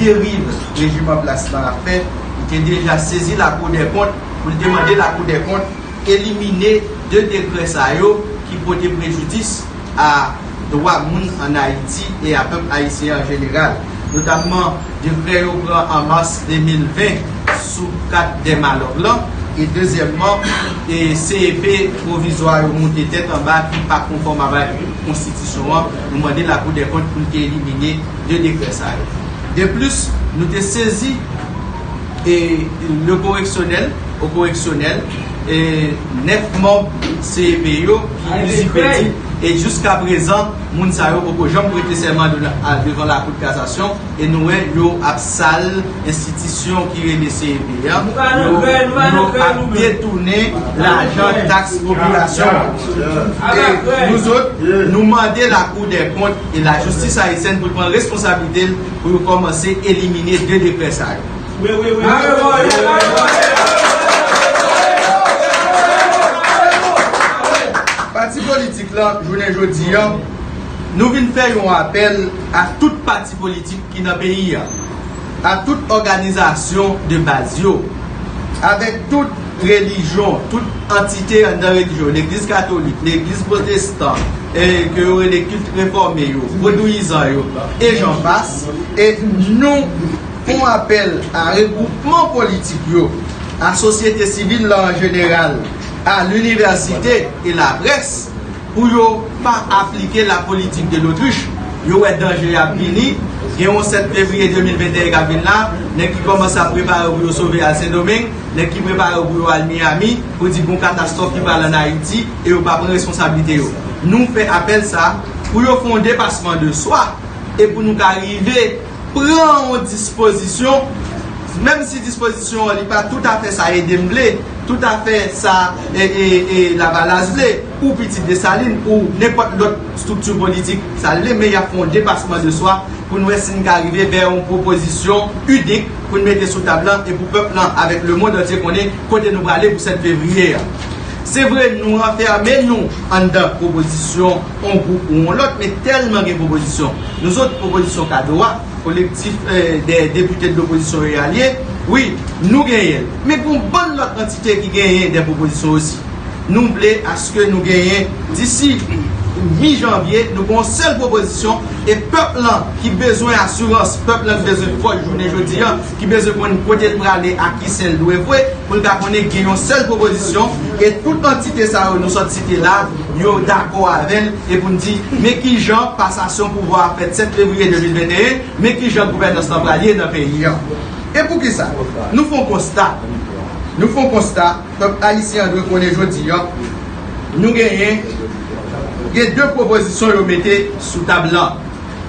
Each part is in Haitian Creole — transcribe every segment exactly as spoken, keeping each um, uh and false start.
deriv rejim an plas lan ap fè, li te deja sezi Lakou dè Kont pou l te mande Lakou dè Kont elimine de dekrè sa yo ki pote prejidis a dwa moun ann Ayiti e a pèp ayisyen an jeneral, notamman dekrè yo pran an mas de mil ven sou kat dè malòg lan, e dezyèmman, e C E P pwovizwa yo moute tèt anba ki pa konfòm avèk konstitisyon an. Nou mande Lakou dè Kont pou l te elimine de dekrè sa yo. De plis, nou te sezi e le koreksyonèl, o koreksyonèl, e nèf manm C E P yo ki izipedi, e jiska prezan, moun sa yo poko janm prete sèman de la, a, devan Lakou de Kasasyon, e nou wè yo ap sal enstitisyon ki rele C E P a, yo, yo ap detounen lajan taks popilasyon an. E nou zòt, nou mande Lakou dè Kont e lajistis ayisyèn pou l pran responsablite l pou yo kòmanse elimine de dekrè sa yo. Pati politik lan, jounen jodi a, nou vin fè yon apèl a tout pati politik ki nan peyi a, a tout òganizasyon de baz yo, avèk tout relijyon, tout antite anndan relijyon, legliz katolik, legliz pwotestan, e ke yo rele kilt refòme yo, vodouyizan yo, e jan pas, e nou fè yon apèl a regwoupman politik yo, a sosyete sivil la an jeneral, a linivèsite e laprès, pou yo pa aplike la politique de l'autruche. Yo wè danje ap vini. Gen yon sèt fevriye de mil venteyen k ap vin la. Nèg ki kòmanse ap prepare pou yo sove al Sendomeng, nèg ki prepare pou yo al Miami, pou di gon katastwòf ki pral ann Ayiti, e yo pa pran responsablite yo. Nou fè apèl sa pou yo fè yon depasman de swa e pou nou ka rive pran yon dispozisyon, menm si dispozisyon an li pa toutafè sa Edem vle, toutafè sa e, e, e Lavalas vle, ou Pitit Desalin, ou nenpòt lòt estrikti politik sa l vle, men y ap fè yon depasman de swa pou n wè si n ka rive vè yon pwopozisyon inik pou n mete sou tab lan e pou pèp lan avèk lemonn antye konnen kote nou prale pou sèt fevriye a. Se vre, nou ranfèmen nou anndan pwopozisyon yon gwoup ou yon lòt, men tèlman gen pwopozisyon. Nou zòt pwopozisyon Kado a, kolektif, eh, dè depite de lopozisyon e alye, wi, nou genyen l. Men gen yon bann lòt antite ki genyen dè pwopozisyon osi. Nou vle aske nou genyen, disi mi janvye, nou gen yon sèl pwopozisyon, e pèp lan ki bezwen asirans, pèp lan ki bezwen fòs jounen jodi a, ki bezwen konn kote l prale, a ki sen l dwe vwe, pou l ka konnen gen yon sèl pwopozisyon, e tout antite sa yo nou sot site la, yo dakò avè l, e pou n di, men kijan pasasyon pouvwa a fèt sèt fevriye de mil venteyen, men kijan gouvènans lan pral ye nan peyi a. E poukisa? Nou fè yon konsta. Nou fè yon konsta, pèp ayisyen an dwe konnen jodi a, nou genyen, gen de pwopozisyon yo mete sou tab lan.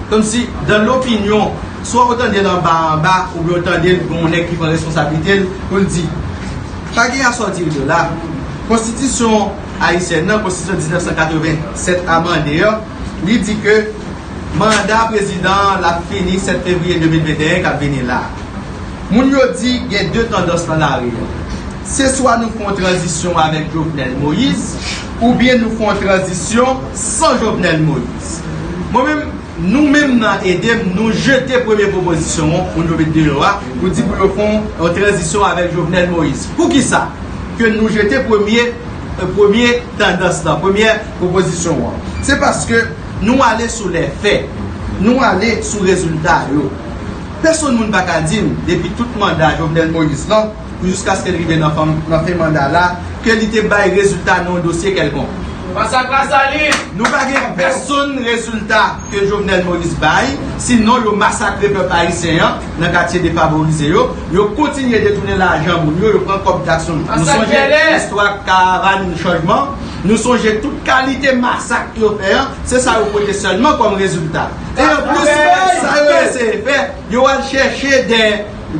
Kòmsi, dans l'opinion, swa w tande l anba anba, oubyen w tande l gen yon nèg ki pran responsablite l pou l di, pa gen asòti de la. Konstitisyon ayisyèn nan, konstitisyon diznèf san katreven sèt amande a, li di ke manda prezidan an l ap fini sèt fevriye de mil venteyen k ap vini la. Moun yo di gen de tandans nan lari a. Se swa nou fè yon tranzisyon avèk Jovenel Moïse, oubyen nou fè yon tranzisyon san Jovenel Moïse. Mwen menm, nou menm nan Edem, nou jete premye pwopozisyon an, moun yo met deyò a, pou di pou yo fè yon, yon tranzisyon avèk Jovenel Moïse. Poukisa ke nou jete premye, eh, premye tandans lan, premye pwopozisyon an? Se paske nou ale sou lè fè, nou ale sou rezilta yo. Pèsonn moun pa ka di m, depi tout manda Jovenel Moïse lan, pou jiskaske l rive nan fen, nan fen manda la, ke li te bay rezilta nan yon dosye kèlkonk. Masak Lasalin! Nou pa gen pèsonn rezilta ke Jovenel Moïse bay, sinon yo masakre pèp ayisyen an nan katye defavorize yo, yo kontinye detounen lajan moun yo, yo pran kòb taks moun. Nou sonje istwa karavàn chanjman, nou sonje tout kalite masak yo fè an, se sa yo pote sèlman kòm rezilta. E anplis, sa yo eseye fè, yo al chèche dè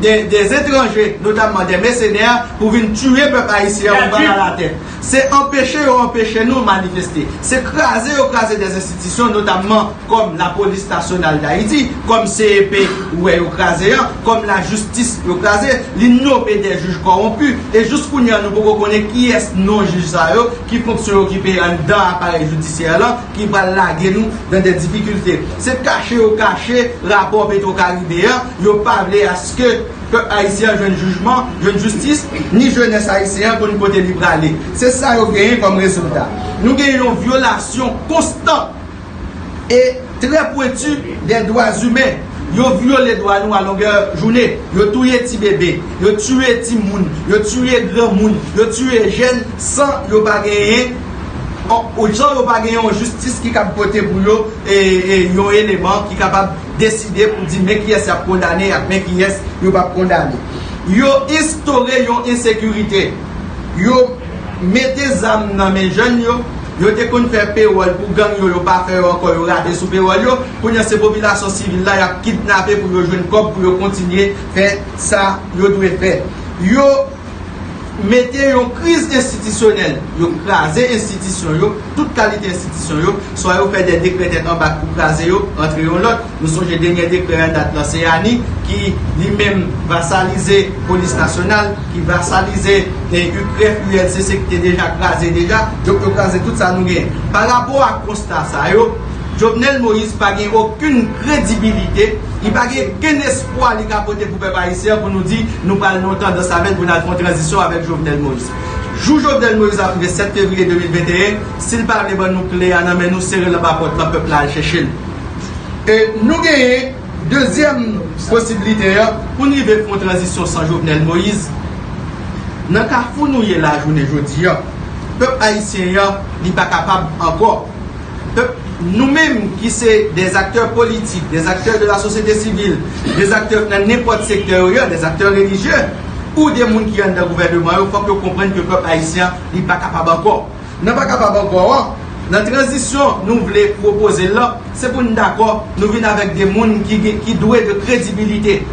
de, de etranje, notamman de mèsenè, pou vin tiye pèp ayisyen an, pou ba l alatèt. Se anpeche yo anpeche nou manifeste. Se kraze yo kraze de enstitisyon, notamman kòm Lapolis Nasyonal Dayiti, kòm C E P ou wè yo kraze an, kòm lajistis yo kraze, li nome de jij kòwonpi, e jis kounye a nou poko konnen kiyès non jij sa yo, ki fonksyon yo okipe anndan aparèy jidisyè lan, ki pral lage nou dan de difikilte. Se kache yo kache rapò Petwokaribe an, yo pa vle aske pèp ayisyen an jwenn jijman, jwenn jistis, ni jenès ayisyen an konn kote li prale. Se sa yo genyen kòm rezilta. Nou genyen yon vyolasyon konstan e trè pwenti de dwa imen. Yo vyole dwa nou a longè jounen. Yo touye ti bebe, yo tiye timoun, yo tiye granmoun, yo tiye jèn san yo pa genyen, o- san yo pa genyen yon jistis ki kab pote pou yo e, e, yon eleman ki kapab deside pou di men kiyès y ap kondane ak men kiyès yo p ap kondane. Yo enstore yon ensekirite. Yo mete zam nan men jèn yo. Yo te konn fè pewòl pou gang yo, yo pa fè yo ankò, yo rate sou pewòl yo. Kounye a se popilasyon sivil la y ap kidnape pou yo jwenn kòb pou yo kontinye fè sa yo dwe fè. Yo mete yon kriz enstitisyonèl, yo kraze enstitisyon yo, tout kalite enstitisyon yo, swa yo fè de dekrè tèt anba pou kraze yo, rantre yon lòt. Nou sonje dènye dekrè an dat lan, se Ani ki li menm vasalize Polis Nasyonal, ki vasalize e, UCREF, U L C C ki te deja kraze deja, donk yo kraze tout sa nou genyen. Pa rapò ak konsta sa yo, Jovenel Moïse pa gen okenn kredibilite, li pa gen okenn espwa li ka pote pou pèp ayisyen an pou nou di nou pral nan yon tandans avè l pou n al fè yon tranzisyon avèk Jovenel Moïse. Jou Jovenel Moïse ap rive sèt fevriye de mil venteyen, si l pa vle ban nou kle a nan men nou, sere l anba pòt lan, pèp la al chèche l. E nou genyen dezyèm posiblite a, pou n rive fè yon tranzisyon san Jovenel Moïse. Nan kafou nou ye la jounen jodi a, pèp ayisyen an, li pa kapab ankò. Pèp, nou menm ki se de aktè politik, de aktè de la sosyete sivil, de aktè nan nenpòt sektè yo ye, de aktè relijye, ou de moun ki anndan gouvènman yo, fòk yo konprann ke pèp ayisyen an, li pa kapab ankò. Nan pa kapab ankò an, nan tranzisyon nou vle pwopoze l lan, se pou n dakò, nou vin avèk de moun ki gen, ki dwe de kredibilite,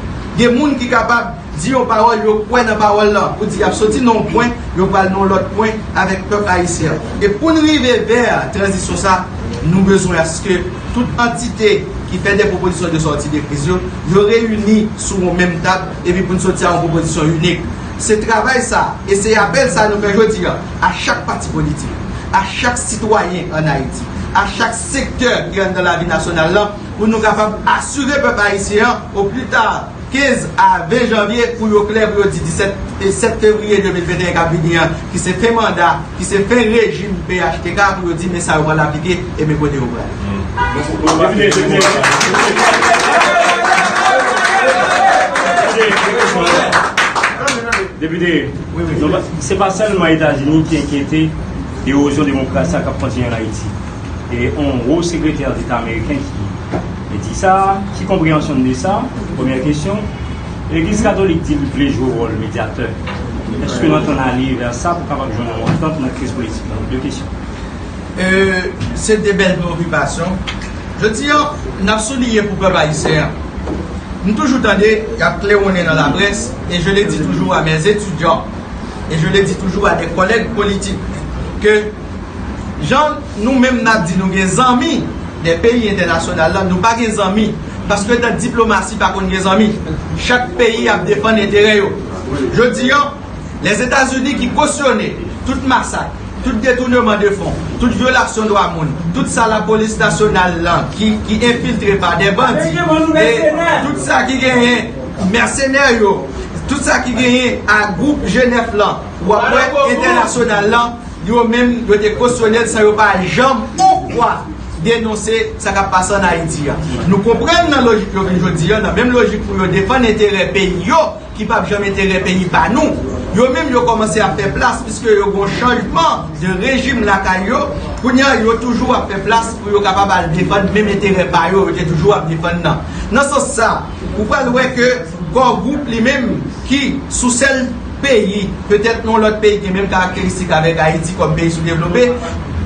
de moun ki kapab di yon pawòl, yo kwè nan pawòl lan, pou di y ap soti nan yon pwen, yo pral nan yon lòt pwen avèk pèp ayisyen an. E pou n rive vè tranzisyon sa, nou bezwen aske tout antite ki fè de pwopozisyon de sòti de kriz yo, yo reyini sou yon menm tab, epi pou n soti a yon pwopozisyon inik. Se travay sa, e se apèl sa nou fè jodi a, a chak pati politik, a chak sitwayen ann Ayiti, a chak sektè ki anndan lavi nasyonal lan, pou nou kapab asire pèp ayisyen an, o pli ta kenz a ven janvye, pou yo klè, pou yo di disèt e sèt fevriye de mil venteyen k ap vini an, ki se fen manda, ki se fen rejim P H T K, pou yo di men sa yo pral aplike e men kote yo prale. Depite, depite. Depite, non, se pa sèlman Etazini ki enkyete ewozyon demokrasi a k ap kontinye ann Ayiti. E yon wo sekretè deta ameriken ki di sa, ki konpreyansyon n de sa? Premyè kesyon. Legliz katolik di l vle jwe wòl medyatè. Èske n antann ale vè sa pou kapab jwenn yon antant nan kriz politik lan? De kesyon. E, se de bèl preokipasyon. Jodi a, n ap souliye pou pèp ayisyen an. M toujou tande, y ap klewonnen nan laprès, et je le dis toujours à mes étudiants, et je le dis toujours à des collègues politiques, ke jan nou menm n ap di nou gen zanmi de peyi entènasyonal la, nou pa gen zanmi, paske nan diplomasi pa konn gen zanmi. Chak peyi ap defann enterè yo. Jodi a, Lèzetazini ki kosyone tout masak, tout detouneman de fon, tout vyolasyon dwa moun, tout sa lapolis nasyonal lan ki, ki enfiltre pa de bandi, e tout sa ki genyen mèsenè yo, tout sa ki genyen a gwoup Jenèf lan, w ap wè entènasyonal lan, yo menm, yo te kosyone l san yo pa janm on fwa denonse sa k ap pase ann Ayiti a. Nou konprann nan lojik yo vin jodi a, nan menm lojik pou yo defann enterè peyi yo, ki p ap janm enterè peyi pa nou. Yo menm yo kòmanse ap fè plas, piske yo gon chanjman de rejim lakay yo. Kounye a, yo toujou ap fè plas pou yo kapab al defann menm enterè pa yo, yo te toujou ap defann nan. Nan sans sa, ou pral wè ke Core Group li menm, ki sou sèl peyi, petèt nan yon lòt peyi ki gen menm karakteristik avèk Ayiti kòm peyi soudevlope,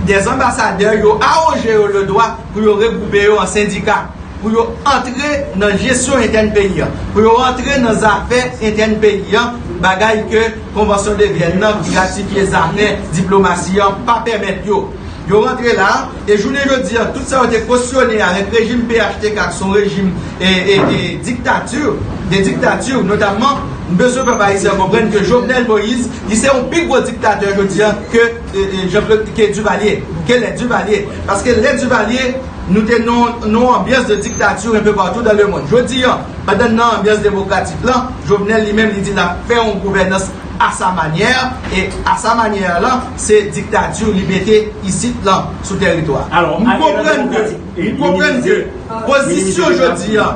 dè anbasadè yo awoje yo le dwa pou yo regwoupe yo an sendika. pou yo antre nan jesyon entèn peyi a, pou yo antre nan zafè entèn peyi a, bagay ke Konvansyon de Vyèn nan ki ratifye zafè diplomasi an pa pèmèt yo. Yo rantre la, e jounen jodi a, tout sa yo te kosyone avèk rejim P H T K, ki se yon rejim e, e, e diktati, de diktati, notamman, m bezwen pèp ayisyen an konprann ke Jovenel Moïse, li se yon pi gwo diktatè jodi a ke, e, e, Jean-Claude, ke Duvalier, ke lè Duvalier. Paske lè Duvalier, nou te nan, nan yon anbyans de diktati enpe patou dans le monde. Jodi a, pandan n nan anbyans demokratik lan, Jovenel li menm li di l ap fè yon gouvènans à sa manière, e à sa manière lan, se diktati li mete isit lan sou tèritwa. Alò, m konprann ke, m konprann ke pozisyon jodi a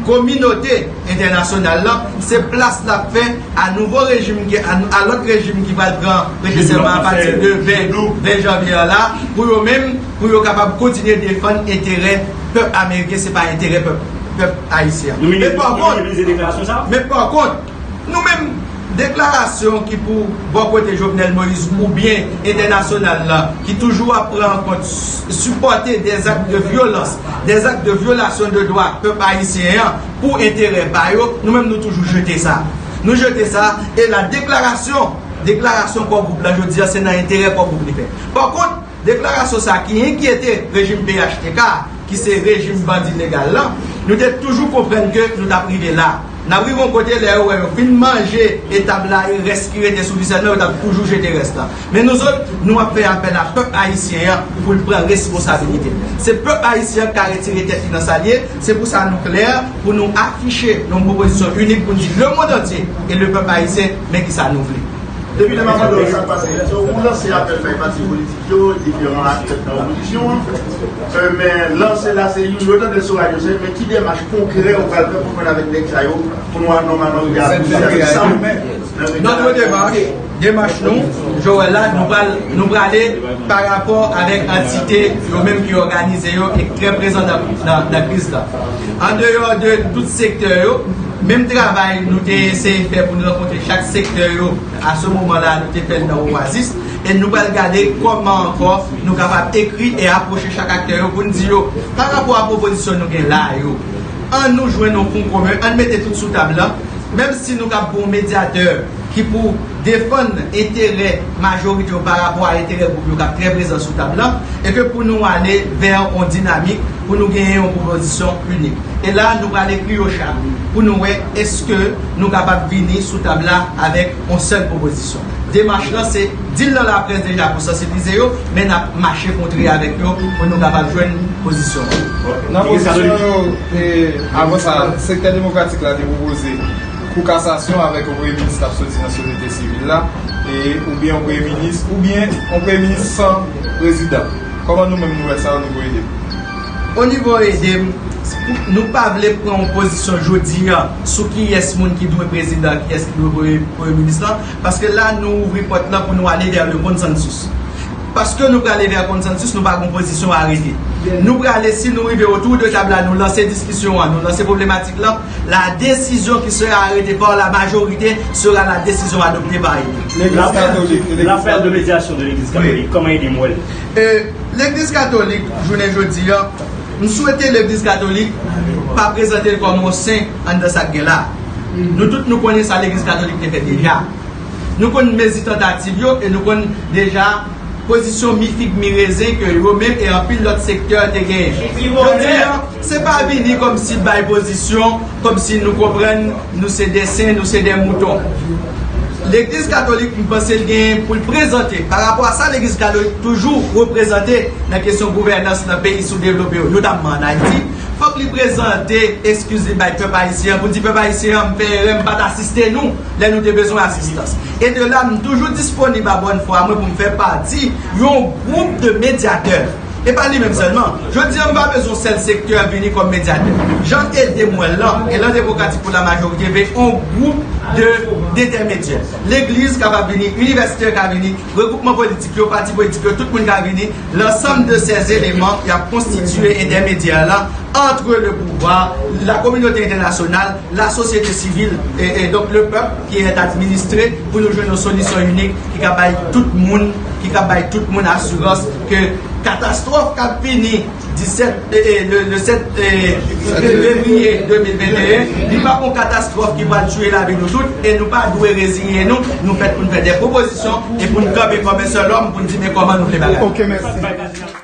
kominote entènasyonal lan, se plas l ap fè a nouvo rejim ki, a, a lòt rejim ki pral pran prese sèman apati de ven, ven janvye a la, pou yo menm, pou yo kapab kontinye defann enterè pèp ameriken, se pa enterè pèp, pèp ayisyen an. Men pa kont, men pa kont, nou menm, deklarasyon ki pou bò kote Jovenel Moïse oubyen entènasyonal la, ki toujou ap pran an kont, s-, sipòte des actes de violence, des actes de violation de droit pèp ayisyen an pou enterè pa yo, nou menm nou toujou jete sa. Nou jete sa, e la deklarasyon, deklarasyon Core Group la jodi a, se nan enterè Core Group li fèt. Pa kont, deklarasyon sa ki enkyete rejim P H T K, ki se rejim bandi legal lan, nou te toujou konprann ke nou t ap rive la. N ap rive yon kote, lè yo wè yo fin manje etap la, e rès ki rete sou li sèlman, yo t ap toujou jete rès la. Men nou zòt, nou ap fè apèl a pèp ayisyen an pou l pran responsabilite l. Se pèp ayisyen an k ka retire tèt li nan sa l ye. Se pou sa nou klè, pou nou afiche yon pwopozisyon inik pou n di lemonn antye e le pèp ayisyen, men kisa nou vle. Depi lè m ap mande w sa k pase, so, ou lanse apèl bay pati politik yo, diferan aktè nan opozisyon an. Euh, men lanse la se youn, yo tande l sou radyo, se, men ki demach konkrè ou pral fè pou jwenn avèk nèg sa yo, pou nou al nòmalman rive a bout sa, sa w menm? Notre démarche, demach nou, Joël la, nou pral, nou prale pa rapò avèk antite yo menm ki òganize yo e ki trè prezan nan, nan, nan kriz la. Andeyò de tout sektè yo, menm travay nou te eseye fè pou n rankontre chak sektè yo, a se moman la, nou te fè l nan Oasis, e nou pral gade kòman ankò nou kapab ekri e apwoche chak aktè yo pou n di yo, pa rapò a pwopozisyon nou gen la yo, an nou jwenn yon pwen komen, an n mete tout sou tab la, menm si nou ka pran yon medyatè ki pou defann enterè majorite yo pa rapò a enterè gwoup yo k ap trè prezan sou tab la, e ke pou nou ale vè yon dinamik pou nou genyen yon pwopozisyon inik. E la, nou pral ekri yo chak pou nou wè èske nou kapab vini sou tab la avèk yon sèl pwopozisyon. Demach lan se di l nan laprès deja pou sansibilize yo, men n ap mache kontre avèk yo pou nou kapab jwenn pozisyon an. Nan pozisyon yo, e, avan sa, sektè demokratik la te pwopoze Kou Kasasyon avèk yon premye minis k ap soti nan sosyete sivil la, e, oubyen yon premye minis, oubyen yon premye minis san prezidan. Kòman nou menm nou wè sa onivo EDEM? Onivo EDEM, nou pa vle pran yon pozisyon jodi a sou kiyès moun ki dwe prezidan, kiyès ki dwe premye, premye minis lan, paske la nou ouvri pòt lan pou nou ale vè le konsansis. Paske nou prale vè konsansis, nou pa gon pozisyon arete. Nou prale, si nou rive otou de tab la, nou lanse diskisyon an, nou lanse pwoblemat- la, la décision qui sera arrêtée par la majorité sera la décision adoptée par EDEM. Legliz Katolik, legliz Katolik. L'appel de médiation de l'église catholique, kòman EDEM wè l? E, legliz katolik, jounen jodi a, m swete legliz katolik pa prezante l kòm yon sen anndan sa k gen la. Nou tout nou konnen sa legliz katolik te fè deja. Nou konn mezi tantativ yo e nou konn deja pozisyon mi fig mi rezen ke yo menm e anpil lòt sektè te genyen. Jodi a, se pa vini kòmsi bay pozisyon, kòmsi nou konprann nou se de sen, nou se de mouton. Legliz katolik, m panse l genyen pou l prezante, pa rapò a sa legliz katolik toujou reprezante nan kesyon gouvènans nan peyi soudevlope yo, notamman ann Ayiti, fòk li prezante eskiz li bay pèp ayisyen an, pou l di pèp ayisyen an, m fè erè, m pa t asiste nou lè nou te bezwen asistans. E de la, m toujou disponib a bòn fwa mwen pou m fè pati yon gwoup de medyatè. E pa li menm sèlman. Jodi a, m pa bezwen yon sèl sektè vini kòm medyatè. Jan EDEM wè l lan, Elan Demokratik pou la Majorité, vle yon gwoup de, dentèmedyè. Legliz kapab vini, inivèsitè ka vini, regwoupman politik yo, pati politik yo, tout moun ka vini. L'ensemble de ces éléments y ap konstitye entèmedyè la entre le pouvoir, la communauté internationale, la société civile, et, et donc le peuple qui est administré, pou nou jwenn yon solisyon inik ki ka bay tout moun, ki ka bay tout moun asirans ke Katastwòf k ap vini disèt, e, e, le, le sèt, e, fevriye de mil venteyen, li pa yon katastwòf ki pral tchwe lavi nou tout, e nou pa dwe reziye nou, nou fèt pou n fè de pwopozisyon e pou n kanpe kòm en sèl òm pou n di men kòman nou vle bagay. Ok, mèsi.